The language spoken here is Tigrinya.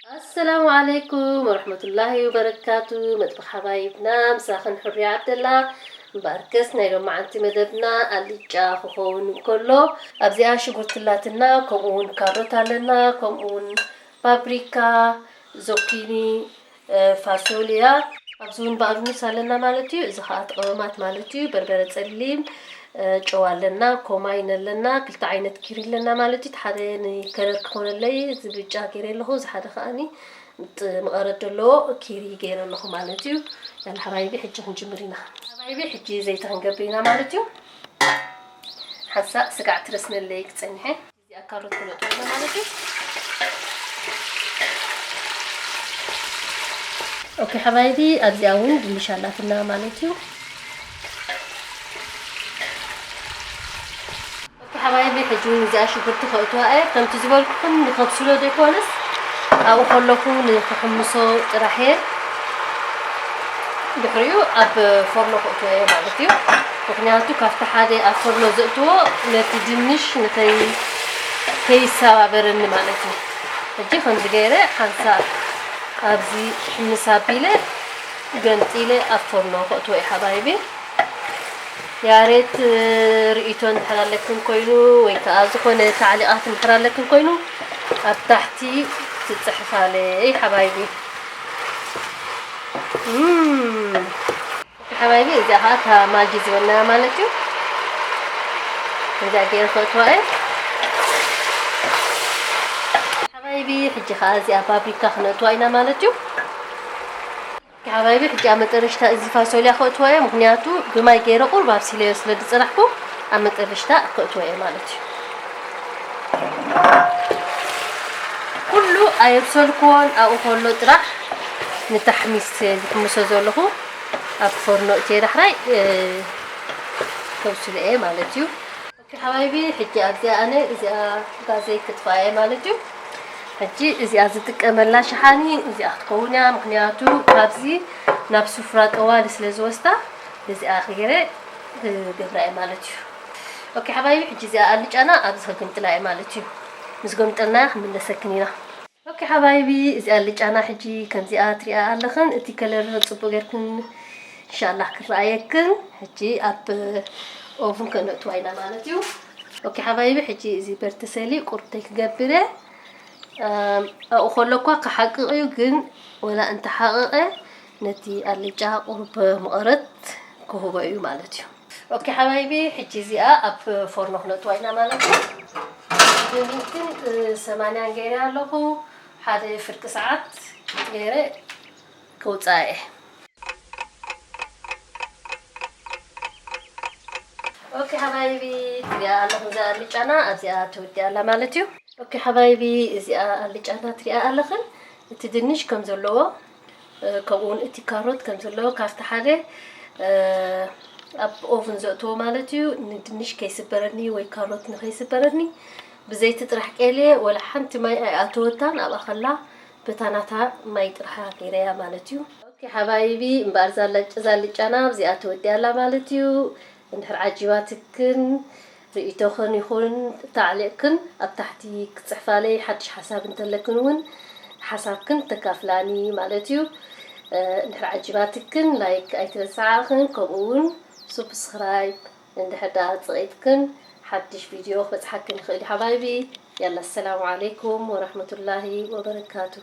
ኣሰላሙ ዓለይኩም ወረሕመቱላሂ ወበረካቱ። መጥበኽ ሓባይብና ምሳኽን ሕሩያ ዓብደላ። እምበኣርከስ ናይ ሎማዓንቲ መደብና ኣልጫ ክኸውን እንከሎ ኣብዚኣ ሽጉርቲ ኣላትና፣ ከምኡ እውን ካሮት ኣለና፣ ከምኡ እውን ፓፕሪካ፣ ዞኪኒ፣ እ፣ ፋሶልያ፣ ኣብዚ እውን ባቅዱንስ ኣለና ማለት እዩ። እዚ ከዓ እቲ ቀመማት ማለት እዩ። በርበረ ጸሊም፣ እ፣ ጨው ኣለና፣ ኮማይን ኣለና፣ ክልተ ዓይነት ኪሪ ኣለና ማለት እዩ። እቲ ሓደ ንከለር ክኾነለይ እዚ ብጫ ገይረ ኣለኹ፣ እዚ ሓደ ከዓኒ ጥ-፣ መቐረት ዘለዎ ኪሪ ገይረ ኣለኹ ማለት እዩ። ያላ ሓባይቢ፣ ሕጂ ክንጅምር ኢና። ሓባይቢ፣ ሕጂ ዘይቲ ክንገብር ኢና ማለት እዩ። ሓንሳእ ስጋዕ ትረስነለይ ክጸንሐ። እዚኣ ካሮት ክነእትወላ ማለት እዩ። ኦኬ ሓባይቢ፣ ኣብዚኣ እውን ድንሽ ኣላትና ማለት እዩ። ኦኬ ሓባይቢ፣ ሕጂ እውን እዚኣ ሽጉርቲ ከእትዋ እየ። ከምቲ ዝበልኩኹም ንከብስሎ ዘይኮነስ ኣብኡ ከለኹ ንክሕምሶ ጥራሕ እየ። ድሕሪኡ ኣብ ፎርኖ ከእትዎ እየ ማለት እዩ። ምኽንያቱ ካብቲ ሓደ ኣብ ፎርኖ ዘእትዎ ነቲ ድንሽ ንኸይ-፣ ከይሰባበረኒ ማለት እዩ። ሕጂ ከምዚ ገይረ ሓንሳእ ኣብዚ ሕምስ ኣቢለ ገንጢለ ኣብ ፎርኖ ከእትዎ እየ ሓባይቢ። ያሬት ርእይቶ እንድሕር ኣለክን ኮይኑ ወይ ከዓ ዝኾነ ታዕሊቓት እንድሕር ኣለክን ኮይኑ ኣብ ታሕቲ ትጽሕፋለይ ሓባይቢ። እም፣ ሓባይቢ እዚኣ ከዓ እታ ማጊ ዝበልናያ ማለት እዩ። እዚኣ ገይረ ከእትዋ እየ። ሓባይቢ ሕጂ ከዓ እዚኣ ፓፕሪካ ክነእትዋ ኢና ማለት እዩ። ሓባይቢ ሕጂ ኣብ መጠረሽታ እዚ ፋሶልያ ከእትዎ እየ፣ ምኽንያቱ ብማይ ገይረ ቁሩብ ኣብሲለዮ ስለ ዝጸናሕኩ ኣብ መጠረሽታ ከእትዎ እየ ማለት እዩ። ኩሉ ኣየብሰልኩዎን ኣብኡ ከሎ ጥራሕ ንታሕሚስ ዝሕምሶ ዘለኹ ኣብ ፎርኖ እትየ ዳሕራይ፣ እ፣ ከብስሎ እየ ማለት እዩ። ኦኬ ሓባይቢ፣ ሕጂ ኣብዚኣ ኣነ እዚኣ ጋዘይ ክትፋ እየ ማለት እዩ። ሕጂ እዚኣ ዝጥቀመላ ሸሓኒ እዚኣ ክትከውን እያ፣ ምኽንያቱ ካብዚ ናብ ስፍራ ጠዋሊ ስለ ዝወስዳ እዚኣ ክገይረ ክገብራ እየ ማለት እዩ። ኦኬ ሓባይቢ፣ ሕጂ እዚኣ ኣልጫና ኣብዚ ከግምጥላ እየ ማለት እዩ። ምስ ገምጠልና ክንምለሰክን ኢና። ኦኬ ሓባይቢ፣ እዚኣ ኣልጫና ሕጂ ከምዚኣ ትሪኣ ኣለኽን። እቲ ከለር ጽቡቅ ጌርክን ኢንሻላህ ክረኣየክን። ሕጂ ኣብ ኦቭን ከነእትዋ ኢና ማለት እዩ። ኦኬ ሓባይቢ፣ ሕጂ እዚ በርተሰሊ ቁርተይ ክገብር እየ። እም፣ ኣብኡ ከሎ እኳ ክሓቅቕ እዩ፣ ግን ወላ እንተሓቐቐ ነቲ ኣልጫ ቁሩብ መቐረት ክህቦ እዩ ማለት እዩ። ኦኬ ሓባይቢ፣ ሕጂ እዚኣ ኣብ ፎርኖ ክነእትዋ ኢና ማለት እዩ። ሚእትን ሰማንያን ገይረ ኣለኹ። ሓደ ፍርቂ ሰዓት ገይረ ከውፅኣ እየ። ኦኬ ሓባይቢ፣ ትሪኣ ኣለኹም እዛ ኣልጫና ኣብዚኣ ተወዲኣ ኣላ ማለት እዩ። ኦኬ ሓባይቢ፣ እዚኣ ኣልጫና ትሪኣ ኣለኽን። እቲ ድንሽ ከም ዘለዎ፣ እ፣ ከምኡ እውን እቲ ካሮት ከም ዘለዎ ካብቲ ሓደ፣ እ፣ ኣብ ኦቭን ዘእትዎ ማለት እዩ። ንድንሽ ከይስበረኒ ወይ ካሮት ንኸይስበረኒ ብዘይቲ ጥራሕ ቀልየ፣ ወላ ሓንቲ ማይ ኣይኣተወታን። ኣብኣ ከላ በታ ናታ ማይ ጥርሓ ገይረያ ማለት እዩ። ኦኬ ሓባይቢ፣ እምበኣር እዛ ኣልጫ-፣ እዛ ኣልጫና ኣብዚኣ ተወዲኣ ኣላ ማለት እዩ። እንድሕር ዓጂባትክን ርእይቶኽን ይኹን ታዕሊቕክን ኣብ ታሕቲ ክትጽሕፋለይ፣ ሓድሽ ሓሳብ እንተለክን እውን ሓሳብክን ተካፍላኒ ማለት እዩ። እ፣ እንድሕር ዓጂባትክን ላይክ ኣይትረስዓኽን፣ ከምኡ እውን ሱብስክራይብ እንድሕር ደኣ ጽቒጥክን ሓድሽ ቪድዮ ክበጽሓክን ይኽእል እዩ ሓባይቢ። ያላ፣ ኣሰላሙ ዓለይኩም ወራህመቱላሂ ወበረካቱ።